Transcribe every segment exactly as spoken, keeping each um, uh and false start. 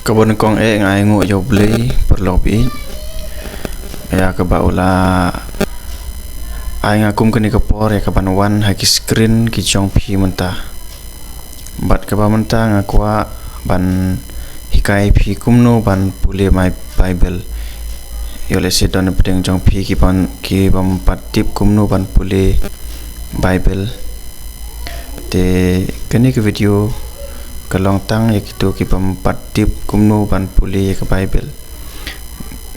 Kaba nyngkong eh nga ai nguh ïa U Blei paralok baieit, ïa kaba u la ai nga kum kane ka por ïa kaban wan ha ki screen ki jong phi mynta. Bad kaba mynta nga kwah ban hikai phi kumno ban pule my Bible. Ïoh lehse don napdeng jong phi ki bym, ki bym pat tip kumno ban pule Bible. Te kane ka video ka long tang ïa kito ki bym pat tip kumno ban pule ïa ka Bible.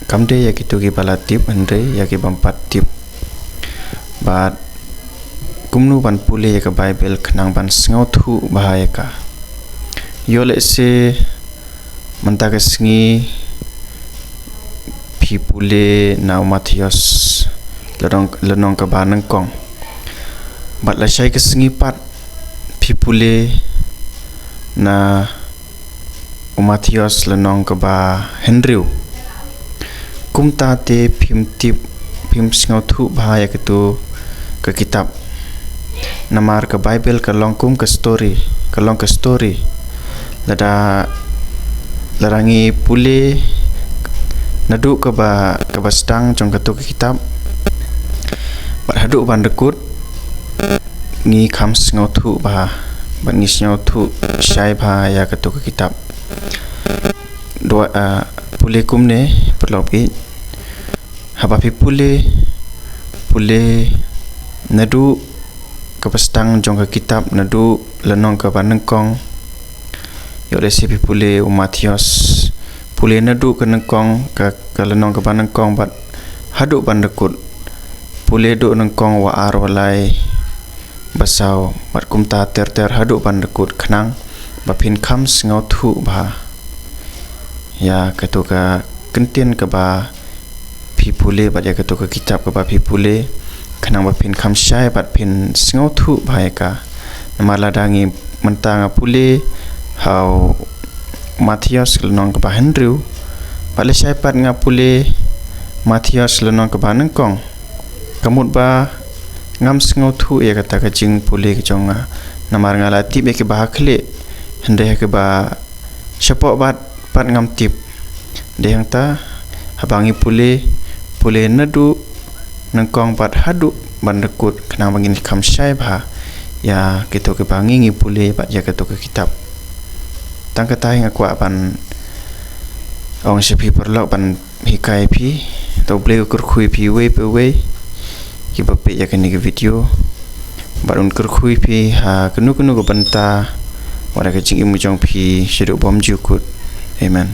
Kam dei ïa kito kiba la tip, hynrei ïa ki bym pat tip. Bad kumno ban pule ïa ka Bible khnang ban sngewthuh bha ïa ka. Ïoh lehse mynta ka sngi phi pule na u Mathaios lynnong, lynnong kaba nyngkong. Bad lashai ka sngi pat phi pule na u Mathaios lynnong kaba hynriew. Kumta te phim tip, phim sngewthuh bha ïa kato ka kitab. Namar ka Bible ka long kum ka story, ka long ka story. Lada, lada ngi pule naduh kaba, kaba sdang jong kato ka kitab bad haduh ban da kut, ngi kham sngewthuh bha bad ngi sngewthuh shai bha ïa kato ka kitab. Dua, ah, pule kumne, paralok baieit. Haba phi pule, pule naduh kaba sdang jong ka kitab, naduh lynnong kaba nyngkong. Ïoh lehse phi pule u Mathaios, pule naduh ka nyngkong, ka, ka lynnong kaba nyngkong bad haduh ban da kut. Pule duh nyngkong, wa ar, wa lai, ba saw, bad kumta ter ter haduh ban da kut khnang ba phin kham sngewthuh bha ïa kato ka kyntien kaba phi pule bad ïa kato ka kitab kaba phi pule, khnang ba phin kham shai bad phin sngewthuh bha ïa ka. Namar lada ngi mynta nga pule ha u Mathaios lynnong kaba hynriew bad lashai pat nga pule Mathaios lynnong kaba nyngkong, ka mut ba ngam sngewthuh ïa kata ka jingpule ka jong nga. Namar nga la tip ïa kiba ha khlieh, hynrei ha kiba shapoh bad pat ngam tip. Dei hangta haba ngi pule, pule naduh nyngkong bad haduh ban da kut khnang ba ngin kham shai bha ïa kito kiba ngi, ngi pule bad ïa kato ka kitab. Tang kata hi nga kwah ban ong sha phi paralok, ban hikai phi. To U Blei u kyrkhu ïa phi uwei pa uwei kiba peit ïa kane ka video. Bad un kyrkhu ïa phi ha kano kano ka bynta wat la ka jingim ka jong phi shaduh bymjukut. Amen.